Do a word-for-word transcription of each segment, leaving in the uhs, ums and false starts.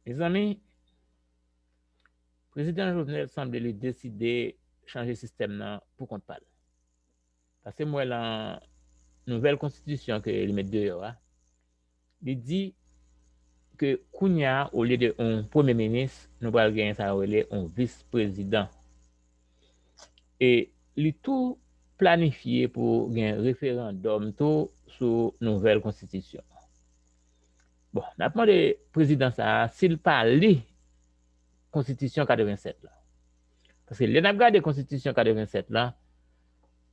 Mezanmi, prezidan Jovenel sanble li deside chanje sistèm nan pou kont pa l. Paske m wè lan nouvèl konstitisyon ke li met deyò a, li di ke kounye a, olye de yon premye minis, nou pral genyen sa yo rele yon vis prezidan. E li tou planifye pou gen referandòm tou sou nouvèl konstitisyon. Bon, n ap mande prezidan sa a si l pa li konstitisyon katrevennsèt la. Paske lè n ap gade konstitisyon katrevennsèt la,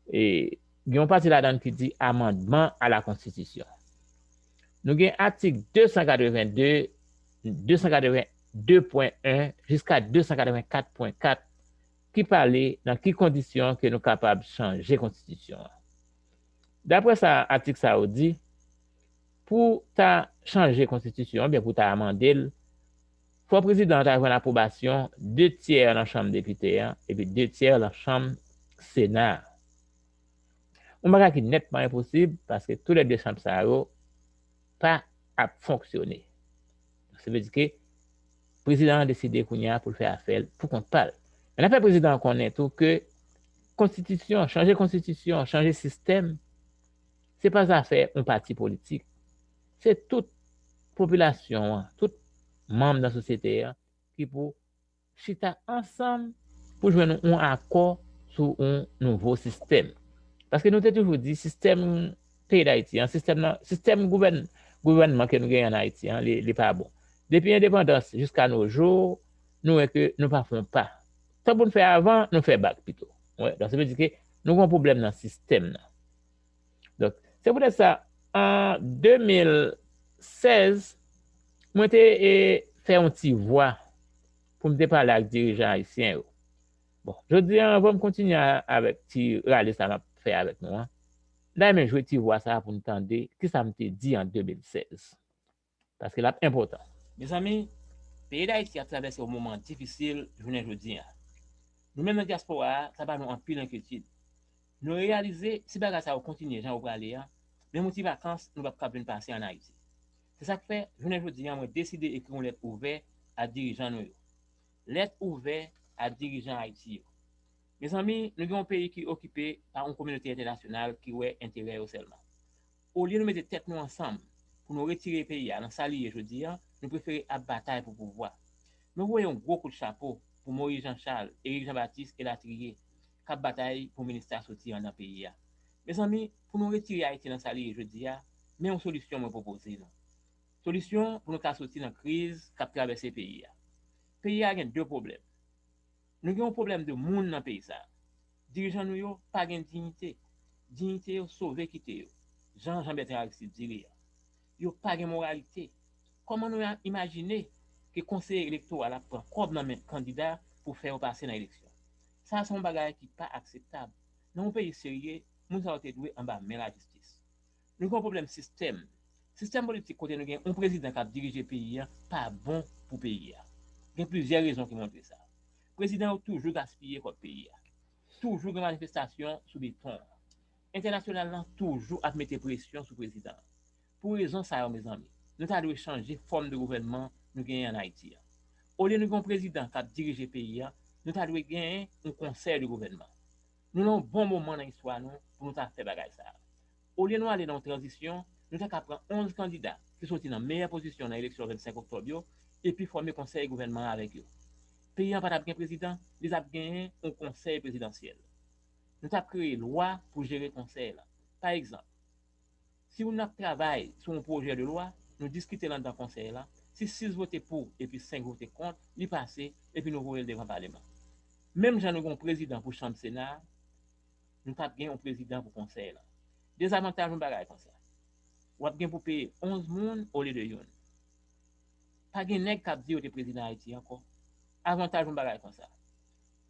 e, gen yon pati ladan ki di amandman a la konstitisyon. Nou gen atik de san katrevende, de san katrevende pwen en jiska de san katrevenkat pwen kat ki pale nan ki kondisyon ke nou kapab chanje konstitisyon an. Daprè sa atik sa yo di, pou ta chanje konstitisyon an, oubyen pou ta amande l, fò prezidan an ta jwenn apwobasyon de tyè nan chanm depite an, epi de tyè nan chanm sena a. Yon bagay ki nètman enposib, paske toulède chanm sa yo pa ap fonksyone. Sa vle di ke prezidan an deside kounye a pou l fè afè l pou kont pa l. Men n ap fè prezidan an konnen tou ke konstitisyon, chanje konstitisyon, chanje sistèm, se pa zafè yon pati politik. Se tout popilasyon an, tout manm nan sosyete an ki pou chita ansanm pou jwenn yon akò sou yon nouvo sistèm. Paske nou te toujou di sistèm peyi Dayiti an, sistèm nan, sistèm gouvèn, gouvènman ke nou genyen an Ayiti an, li, li pa bon. Depi endepandans jiska no jou, nou wè ke nou pa fè yon pa. Tan pou n fè avan, nou fè bak pito. Wè, donk, sa vle di ke nou gen yon pwoblèm nan sistèm nan. Donk, se poutèt sa, an de mil sèz, mwen te, e, fè yon ti vwa pou m te pale ak dirijan ayisyen yo. Bon, jodi a, anvan m kontinye a, avèk ti rale sa m ap fè avèk nou an, m ta renmen jwe ti vwa sa a pou n tande kisa m te di an de mil sèz. Paske l ap enpòtan. Mezanmi, peyi Dayiti ap travèse yon moman difisil jounen jodi a. Nou menm nan dyaspora a, sa ba nou anpil enkyetid. Nou reyalize, si bagay sa yo kontinye jan yo prale a, menm yon ti vakans, nou p ap kab vin pase ann Ayiti. Se sa k fè, jounen jodi a, mwen deside ekri yon lèt ouvè a dirijan nou yo. Lèt ouvè a dirijan Ayiti yo. Mezanmi, nou gen yon peyi ki okipe pa yon kominote entènasyonal ki wè enterè yo sèlman. Olye nou mete tèt nou ansanm pou nou retire peyi a nan sa li ye jodi a, nou prefere ap batay pou pouvwa. Nou voye yon gwo kout chapo pou Moyiz Jan Chal, Erik Jan Batis elatriye k ap batay pou minista soti anndan peyi a. Mezanmi, pou nou retire Ayiti nan sa li ye jodi a, men yon solisyon mwen pwopoze nou. Solisyon pou nou ka soti nan kriz k ap travèse peyi a. Peyi a gen de pwoblèm. Nou gen yon pwoblèm de moun nan peyi sa a. Dirijan nou yo pa gen diyite. Diyite yo sove kite yo, jan Jean Bertrand Aristide di li a. Yo pa gen moralite. Kòman nou a imajine ke konseye elektoral ap pran kòb nan men kandida pou fè yo pase nan eleksyon? Sa a se yon bagay ki pa akseptab. Nan yon peyi serye, moun sa yo te dwe anba men lajistis. Nou gen yon pwoblèm sistèm. Sistèm politik kote nou gen yon prezidan k ap dirije peyi a pa bon pou peyi a. Gen plizyè rezon ki montre sa. Prezidan yo toujou gaspiye kòb peyi a. Toujou gen manifestasyon sou beton an. Entènasyonal lan toujou ap mete presyon sou prezidan an. Pou rezon sa yo, mezanmi, nou ta dwe chanje fòm de gouvènman nou genyen ann Ayiti an. Olye nou gen yon prezidan k ap dirije peyi a, nou ta dwe genyen yon konsèy de gouvènman. Nou nan yon bon moman nan istwa nou pou nou ta fè bagay sa a. Olye nou ale nan yon tranzisyon, nou ta ka pran onz kandida ki soti nan meyè pozisyon nan eleksyon vennsenk oktòb yo, epi fòme konsèy gouvènman an avèk yo. Peyi an pa t ap gen prezidan, li t ap genyen yon konsèy prezidansyèl. Nou t ap kreye lwa pou jere konsèy la. Pa egzanp, si nou ap travay sou yon pwojè de lwa, nou diskite l anndan konsèy la, si sis vote pou epi senk vote kont, li pase epi nou voye l devan paleman. Menm jan nou gen yon prezidan pou chanm sena a, nou t ap gen yon prezidan pou konsèy la. Dezavantaj yon bagay konsa, w ap gen pou peye onz moun olye de youn. Pa gen nèg k ap di yo te prezidan Ayiti ankò. Avantaj yon bagay konsa,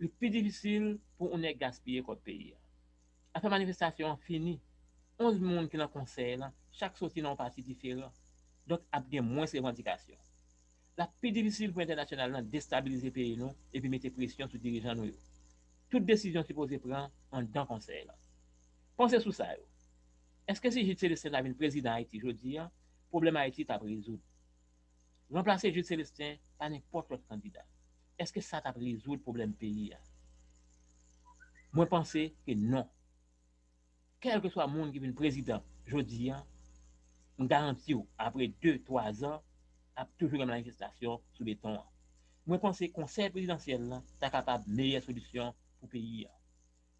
li pi difisil pou yon nèg gaspiye kòb peyi a. Afè manifestasyon an fini. Onz moun ki nan konsèy lan, chak soti nan yon pati diferan. Donk, ap gen mwens revandikasyon. L ap pi difisil pou entènasyonal lan destabilize peyi nou epi mete presyon sou dirijan nou yo. Tout desizyon sipoze pran anndan konsèy lan. Panse sou sa yo. Èske si Jude Célestin ta vin prezidan Ayiti jodi a, pwoblèm Ayiti t ap rezoud? Ranplase Jude Célestin pa nenpòt lòt kandida. Èske sa t ap rezoud pwoblèm peyi a? Mwen panse ke non. Kèlkeswa moun ki vin prezidan jodi a, m garanti w, apre de, twa zan, ap toujou gen manifestasyon sou beton an. Mwen panse konsèy prezidansyèl lan ta kapab meyè solisyon pou peyi a.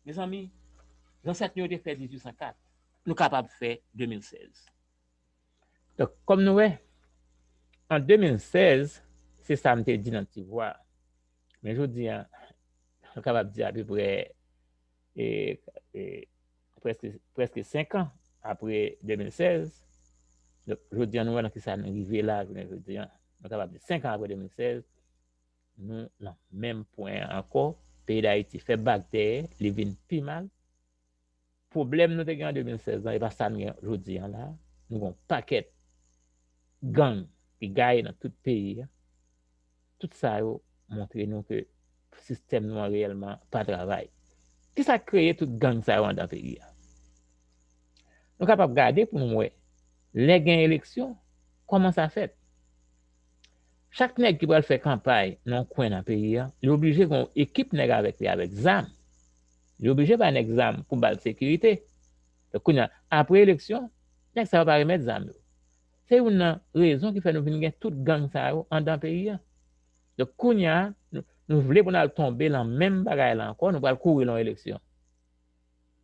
Mezanmi, zansèt nou yo te fè dizuit san kat, nou kapab fè de mil sèz. Donk, kòm nou wè, an de mil sèz, se sa m te di nan ti vwa a. Men jodi a, nou kapab di apeprè e, e, prèske, prèske senk an apre de mil sèz. Donk, jodi a, nou wè nan kisa nou rive la, jounen jodi a. Nou kapab di senk an apre de mil sèz, nou nan menm pwen an ankò. Peyi Dayiti fè bak dèyè, li vin pi mal. Pwoblèm nou te gen an de mil sèz lan, e pa sa n gen jodi a la. Nou gen yon pakèt gang ki gaye nan tout peyi a. Tout sa yo montre nou ke sistèm nou an reyèlman pa travay. Kisa k kreye tout gang sa yo anndan peyi a? Nou kapab gade pou nou wè, lè gen eleksyon, kòman sa fèt? Chak nèg ki pral fè kanpay nan yon kwen nan peyi a, li oblije gen yon ekip nèg avèk li, avèk zam. Li oblije bay nèg zam pou ba l sekirite. Donk, kounye a, apre eleksyon, nèg sa yo pa remèt zam yo. Se youn nan rezon ki fè nou vin gen tout gang sa yo anndan peyi a. Donk, kounye a, nou, nou vle pou n al tonbe nan menm bagay la ankò, nou pral kouri nan yon eleksyon.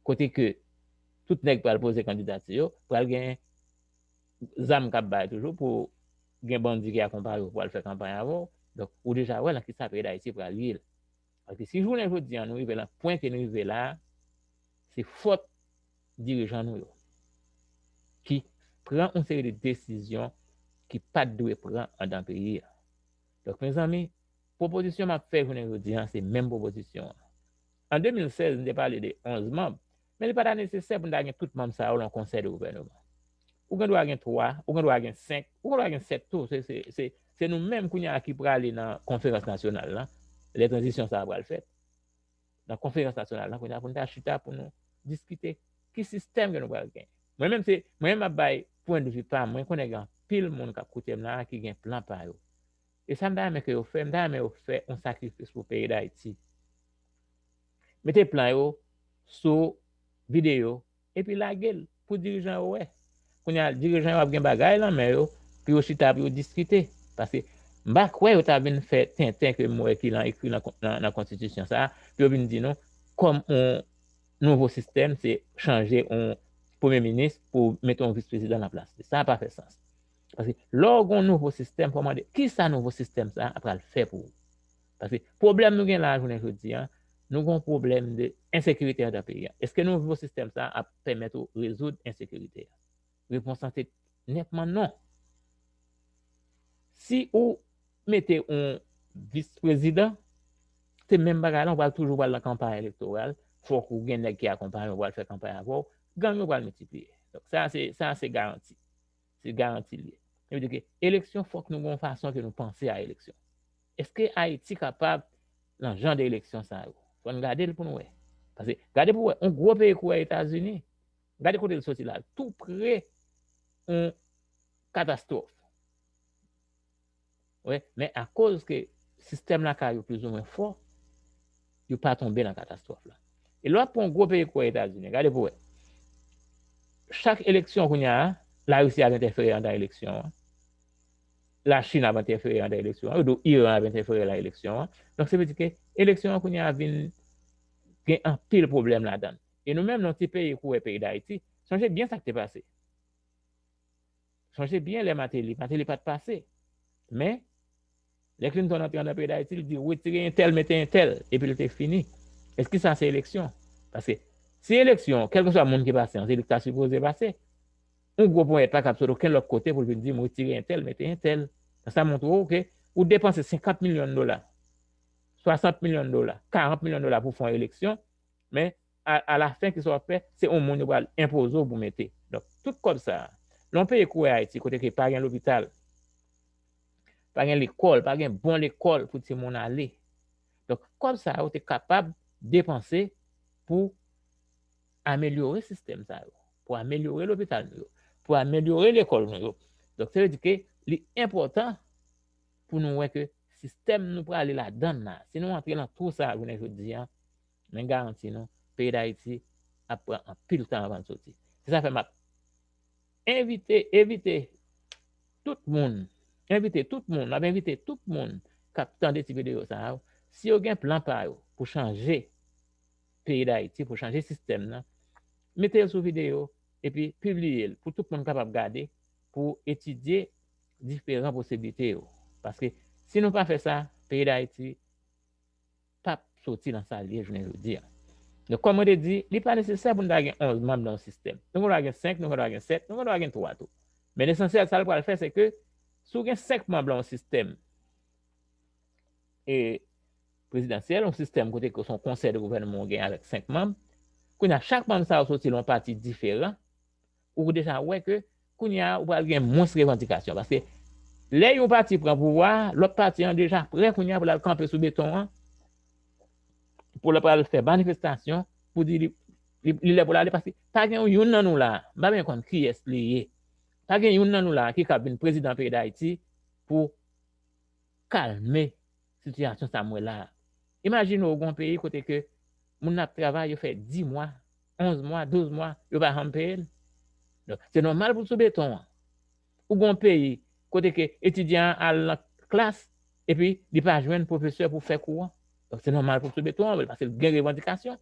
Kote ke tout nèg pral poze kandidati yo, pral gen zam k ap bay toujou pou gen bandi ki akonpaye w pou al fè kanpay avè w. Donk, ou deja wè nan kisa peyi Dayiti pral ye. Paske si jounen jodi a nou rive nan pwen ke nou rive la, se fòt dirijan nou yo ki pran yon seri de desizyon ki pa t dwe pran anndan peyi a. Donk, mezanmi, pwopozisyon m ap fè jounen jodi a, se menm pwopozisyon an. An de mil sèz, m te pale de onz manm, men li pa ta nesesè pou n ta gen tout manm sa yo nan konsèy de gouvènman. Ou gen dwa gen twa, ou gen dwa gen senk, ou gen dwa gen sèt tou. Se, se, se, se nou menm kounye a ki prale nan konferans nasyonal lan, lè tranzisyon sa a pral fèt. Nan konferans nasyonal lan, kounye a pou n ta chita pou nou diskite ki sistèm ke nou pral gen. Mwen menm, se, mwen menm m ap bay pwennvi pa m, mwen konnen gen anpil moun k ap koute m la ki gen plan pa yo. E sa m ta renmen ke yo fè, m ta renmen yo fè yon sakrifis pou peyi Dayiti. Mete plan yo sou videyo, epi lage l pou dirijan yo wè. Kounye a, dirijan yo ap gen bagay nan men yo, pou yo chita, pou yo diskite. Paske m pa kwè yo ta vin fè tenten ke m wè ki lan ekri nan, nan, nan konstitisyon sa a, pou yo vin di nou, kòm yon nouvo sistèm, se chanje yon premye minis pou mete yon vis prezidan nan plas li. Sa pa fè sans. Paske lè w gen yon nouvo sistèm, fò w mande, kisa nouvo sistèm sa a pral fè pou ou? Paske pwoblèm nou gen la jounen jodi a, nou gen yon pwoblèm de ensekirite anndan peyi a. Èske nouvo sistèm sa a ap pèmèt ou rezoud ensekirite a? Repons lan se nètman non. Si ou mete yon vis prezidan, se menm bagay la, ou pral toujou pral nan kanpay elektoral, fòk ou gen nèg ki akonpaye w, pral fè kanpay avè w, gang yo pral miltipliye. Donk, sa se, sa se garanti. Se garanti l ye. Sa vle di ke eleksyon, fòk nou gen yon fason ke nou panse a eleksyon. Èske Ayiti kapab nan jan de eleksyon sa yo? Fò n gade l pou nou wè. Paske, gade pou wè, yon gwo peyi koulè Etazini, gade kote l soti la, tou pre yon katastwòf. Wi, men akoz ke sistèm lakay yo plizoumwen fò, yo pa tonbe nan katastwòf la. E lè w ap pran yon gwo peyi koulè Etazini, gade pou wè. Chak eleksyon kounye a, Larisi ap entèfere anndan eleksyon an. Lachin ap entèfere anndan eleksyon an. Yo di w Iran ap entèfere nan eleksyon an. Donk, se vle di ke eleksyon an kounye a vin gen anpil pwoblèm ladan l. E nou menm, nan ti peyi koulè peyi Dayiti, sonje byen sa k te pase. Sonje byen lè Mateli, Mateli pa t pase. Men, lè Clinton antre anndan peyi Dayiti, li di retire entèl, mete entèl, epi l te fini. Èske sa se eleksyon? Paske si eleksyon, kèlkeswa moun ki pase an, se li ki ta sipoze pase. Yon gwo ponyèt pa kab sot okenn lòt kote pou l vin di m retire entèl, mete entèl. Sa montre w ke ou depanse senkant milyon dola, swasant milyon dola, karant milyon dola pou fè yon eleksyon, men a, alafen, kisa w ap fè? Se yon moun yo pral enpoze w pou mete. Donk, tout kòb sa a, nan yon peyi koulè Ayiti, kote ke pa gen lopital, pa gen lekòl, pa gen bon lekòl pou timoun ale. Donk, kòb sa yo te kapab depanse pou amelyore sistèm sa yo, pou amelyore lopital nou yo, pou amelyore lekòl nou yo. Donk, sa vle di ke li enpòtan pou nou wè ke sistèm nou prale ladan l la, si nou antre nan twou sa a jounen jodi a, men garanti nou, peyi Dayiti ap pran anpil tan anvan l soti. Se sa fè m ap envite, envite tout moun, envite tout moun, m ap envite tout moun k ap tande ti videyo sa a, si yo gen plan pa yo pou chanje peyi Dayiti, pou chanje sistèm nan, mete l sou videyo epi pibliye l pou tout moun kapab gade, pou etidye diferan posiblite yo. Paske si nou pa fè sa, peyi Dayiti p ap soti nan sa l ye jounen jodi a. Donk, kòm mwen te di, li pa nesesè pou n ta gen onz manm nan yon sistèm. Nou gen dwa gen senk, nou gen dwa gen sèt, nou gen dwa gen twa tou. Men lesansyèl, sa l pral fè, se ke si w gen senk manm nan yon sistèm e prezidansyèl, yon sistèm kote ke se yon konsèy de gouvènman w gen avèk senk manm, kounye a chak manm sa yo soti nan yon pati diferan, ou deja wè ke kounye a ou pral gen mwens revandikasyon. Paske lè yon pati pran pouvwa a, lòt pati an deja prè kounye a pou l al kanpe sou beton an, pou l pral fè manifestasyon, pou di li, li, li lè pou l ale, paske pa gen youn nan nou la, m pa menm konn kiyès li ye. Pa gen youn nan nou la ki kab vin prezidan peyi Dayiti pou kalme sitiyasyon sa m wè la a. Imajine w gen yon peyi kote ke moun nan ap travay, yo fè dis mwa, onz mwa, douz mwa, yo pa janm peye l. Donk, se nòmal pou l sou beton an. Ou gen yon peyi kote ke etidyan an al nan klas, epi li pa jwenn pwofesè pou fè kou an. Donk, se nòmal pou l sou beton an, paske l gen revandikasyon.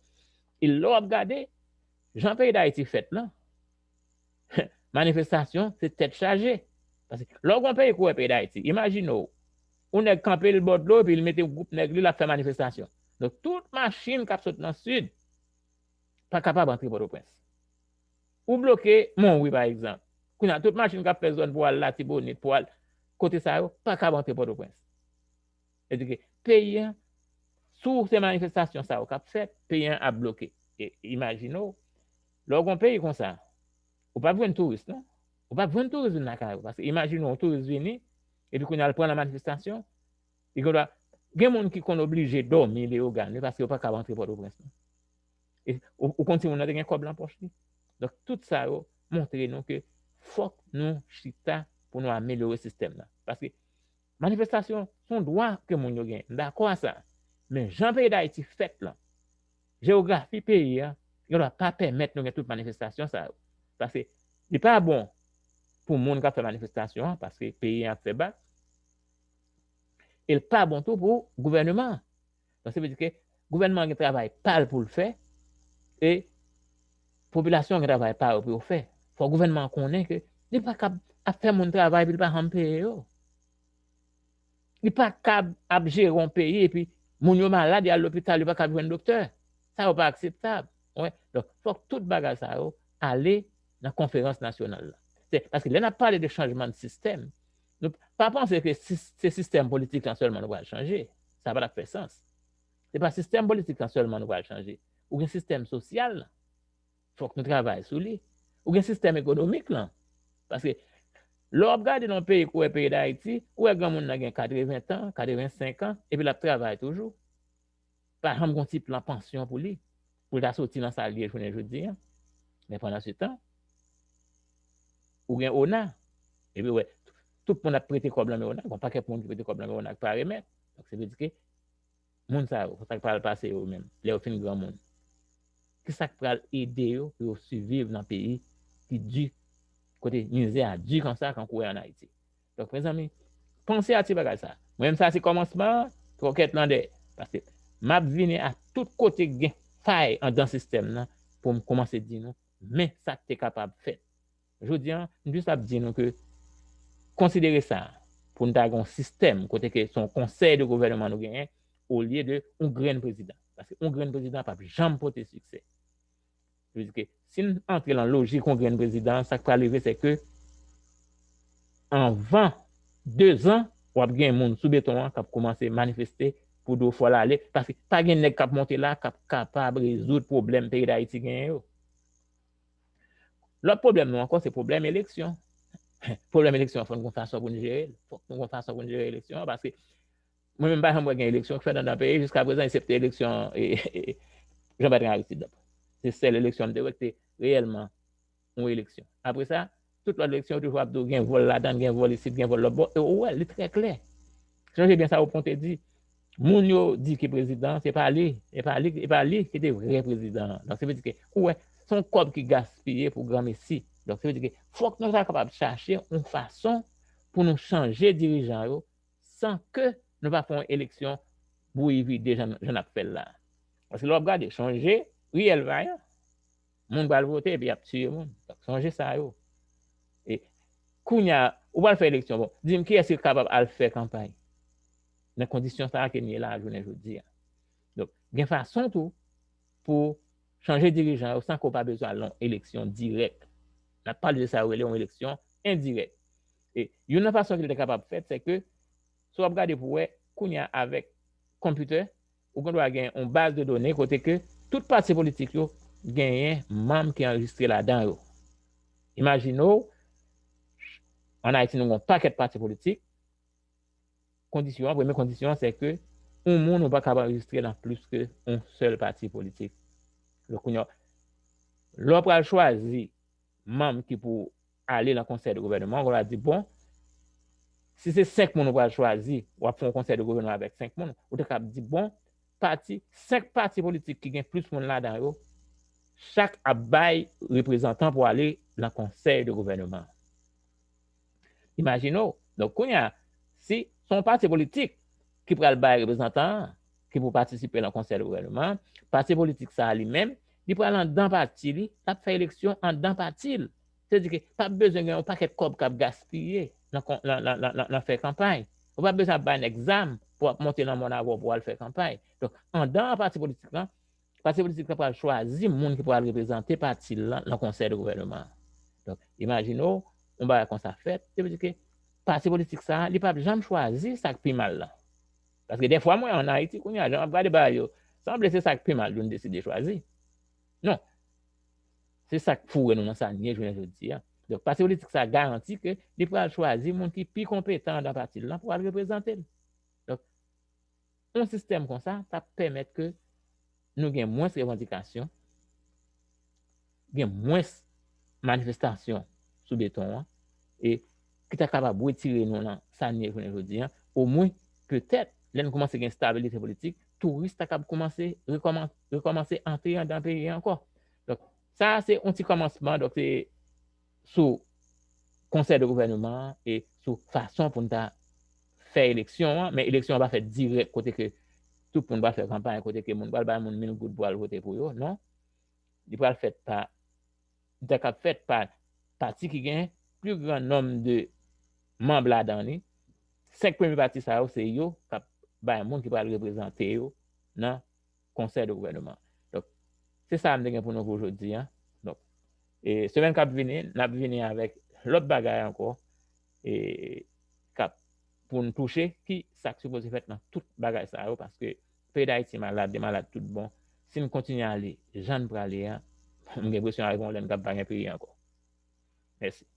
E lè w ap gade, jan peyi Dayiti fèt lan, manifestasyon, se tèt chaje. Paske lè w gen yon peyi koulè peyi Dayiti, imajine w, yon nèg kanpe l bò dlo, epi l mete yon gwoup nèg li, l ap fè manifestasyon. Donk, tout machin k ap sot nan sid pa kapab antre Pòtoprens. Ou bloke Monwi, pa egzanp. Kounye a, tout machin k ap fè zòn pou al Latibonit, pou al kote sa yo, pa kab antre Pòtoprens. Sa vle di ke peyi an, sou se manifestasyon sa yo k ap fèt, peyi an ap bloke. E imajine w, lè w gen yon peyi konsa, ou p ap jwenn touris, non. Ou p ap jwenn touris vin lakay ou. Paske imajine w, yon touris vini, epi kounye a l pran nan manifestasyon, li gen dwa, gen moun ki konn oblije dòmi Leyogàn, wi, paske yo pa kab antre Pòtoprens, non. E ou, ou konn si moun nan te gen kòb nan pòch li. Donk, tout sa yo montre nou ke fòk nou chita pou nou amelyore sistèm nan. Paske manifestasyon se yon dwa ke moun yo genyen. M dakò a sa. Men jan peyi Dayiti fèt lan, jewografi peyi a, yo pa pèmèt nou gen tout manifestasyon sa yo. Paske li pa bon pou moun k ap fè manifestasyon an, paske peyi an ap fè bak. E l pa bon tou pou gouvèneman an. Donk, se vle di ke gouvènman an gen travay pa l pou l fè, e popilasyon an gen travay pa yo pou yo fè. Fò gouvènman an konnen ke li pa kab ap fè moun travay epi li pa janm peye yo. Li pa kab ap jere yon peyi epi moun yo malad, y al lopital, yo pa kab jwenn doktè. Sa yo pa akseptab. Ou wè? Donk, fòk tout bagay sa yo ale nan konferans nasyonal la. Se, paske lè n ap pale de chanjman de sistèm, nou pa panse ke sis-, se sistèm politik lan sèlman nou pral chanje. Sa pa t ap fè sans. Se pa sistèm politik lan sèlman nou pral chanje. Ou gen sistèm sosyal lan. Fòk nou travay sou li. Ou gen sistèm ekonomik lan. Paske lè w ap gade nan yon peyi koulè peyi Dayiti, ou wè granmoun nan gen katreven tan, katrevensenk an, epi l ap travay toujou. Pa janm gen yon ti plan pansyon pou li, pou l ta soti nan sa l ye jounen jodi a. Men pandan se tan, ou gen ona. Epi w wè, tout moun ap prete kòb nan men ona. Gen yon pakèt moun ki prete kòb nan men ona ki pa remèt. Donk, se vle di ke moun sa yo, sa k pral pase yo menm, lè yo fin granmoun? Kisa k pral ede yo pou yo siviv nan peyi ki di, kote mizè a di konsa, kankou w wè ann Ayiti? Donk, mezanmi, panse a ti bagay sa. Mwen menm, sa se kòmansman an, twòkèt lan dèyè. Paske m ap vini a tout kote k gen fay anndan sistèm nan pou m kòmanse di nou, men sa k te kapab fèt. Jodi a, m jis ap di nou ke konsidere sa pou n ta gen yon sistèm kote ke se yon konsèy de gouvènman nou genyen, olye de yon grenn prezidan. Paske yon grenn prezidan p ap janm pote siksè. Sa vle di ke si n antre nan lojik yon grenn prezidan, sa k pral rive, se ke anvan dezan, w ap gen moun sou beton an k ap kòmanse manifeste pou di w fò l ale, paske pa gen nèg k ap monte la k ap kapab rezoud pwoblèm peyi Dayiti genyen yo. Lòt pwoblèm nou ankò, se pwoblèm eleksyon. Pwoblèm eleksyon an, fò n gen yon fason pou n jere l. Fòk nou gen yon fason pou n jere eleksyon an, paske mwen menm, m pa janm wè gen eleksyon k fèt anndan peyi jiska prezan, eksepte eleksyon, e, e, Jean Bertrand Aristide la. Se sèl eleksyon m te wè ki te reyèlman yon eleksyon. Apre sa, tout lòt eleksyon, yo toujou ap di w gen vòl ladan l, gen vòl isit, gen vòl lòt bò. E ou wè, li trè klè. Sonje byen sa Opon te di, moun yo di ki prezidan, se pa li, e pa li, e pa li ki te vrè prezidan an. Donk, se vle di ke, ou wè, se yon kòb ki gaspiye pou granmesi. Donk, se vle di ke, fòk nou ta kapab chache yon fason pou nou chanje dirijan yo, san ke nou pa fè yon eleksyon bouyi vide jan, jan n ap fè l la. Paske lè w ap gade, sonje, riyèl vayan, moun pral vote epi y ap tiye moun. Donk, sonje sa yo. E kounye a, ou pral fè eleksyon, bon, di m kiyès ki kapab al fè kanpay nan kondisyon sa a ke n ye la jounen jodi a. Donk, gen fason tou pou chanje dirijan yo san ke w pa bezwen al nan eleksyon dirèk. N ap pale de sa yo rele yon eleksyon endirèk. E youn nan fason ke l te kapab fèt, se ke, si w ap gade pou wè, kounye a avèk konpitè, ou gen dwa gen yon baz de done kote ke tout pati politik yo genyen manm ki anrejistre ladan yo. Imajine w, ann Ayiti, nou gen yon pakèt pati politik. Kondisyon an, premye kondisyon an, se ke yon moun ou pa kapab anrejistre nan plis ke yon sèl pati politik. Donk, kounye a, lè w pral chwazi manm ki pou ale nan konsèy de gouvènman, ou va di, bon, si se senk moun ou pral chwazi, w ap fè yon konsèy de gouvènman avèk senk moun, ou ta kapab di, bon, pati, senk pati politik ki gen plis moun ladan yo, chak ap bay reprezantan pou ale nan konsèy de gouvènman. Imajine w. Donk, kounye a, si se yon pati politik ki pral bay reprezantan an, ki pou patisipe nan konsèy de gouvènman, pati politik sa a li menm, li pral anndan pati li, l ap fè eleksyon anndan pati l. Se di ke p ap bezwen gen yon pakèt kòb k ap gaspiye nan, nan, nan, nan, nan fè kanpay. Ou p ap bezwen ap bay nèg zam pou ap monte nan mòn avè w pou al fè kanpay. Donk, anndan pati politik lan, pati politik lan pral chwazi moun ki pral reprezante pati l lan nan konsèy de gouvènman an. Donk, imajine w, yon bagay konsa fèt, se vle di ke pati politik sa a, li p ap janm chwazi sa k pi mal lan. Paske dèfwa, mwen, ann Ayiti, kounye a, jan m ap gade bagay yo, sanble se sa k pi mal yo n deside chwazi. Non. Se sa k foure nou nan sa n ye jounen jodi a. Donk, pati politik sa a garanti ke li pral chwazi moun ki pi konpetan anndan pati l lan pou al reprezante l. Donk, yon sistèm konsa t ap pèmèt ke nou gen mwens revandikasyon, gen mwens manifestasyon sou beton an, e ki ta kapab retire nou nan sa n ye jounen jodi a. Omwen, petèt, lè n kòmanse gen estabilite politik, touris ta kab kòmanse, rekòman-, rekòmanse antre anndan peyi a ankò. Donk, sa a se yon ti kòmansman, donk, se sou konsèy de gouvènman an e sou fason pou n ta fè eleksyon an, men eleksyon an pa fèt dirèk kote ke tout moun pral fè kanpay, kote ke moun pral bay moun mil goud pou al vote pou yo, non. Li pral fèt pa, li ta kab fèt pa pati ki gen pli gran nonb de manm ladan li. Senk premye pati sa yo, se yo k ap bay moun ki pral reprezante yo nan konsèy de gouvènman. Donk, se sa m te gen pou nou pou jodi a. Donk, e, semèn k ap vini, n ap vini avèk lòt bagay ankò, e, k ap pou n touche ki sa k sipoze fèt nan tout bagay sa yo, paske peyi Dayiti malad, li malad tout bon. Si n kontinye ale jan n prale a, m gen enpresyon avèk yon lè n k ap pa gen peyi ankò. Mèsi.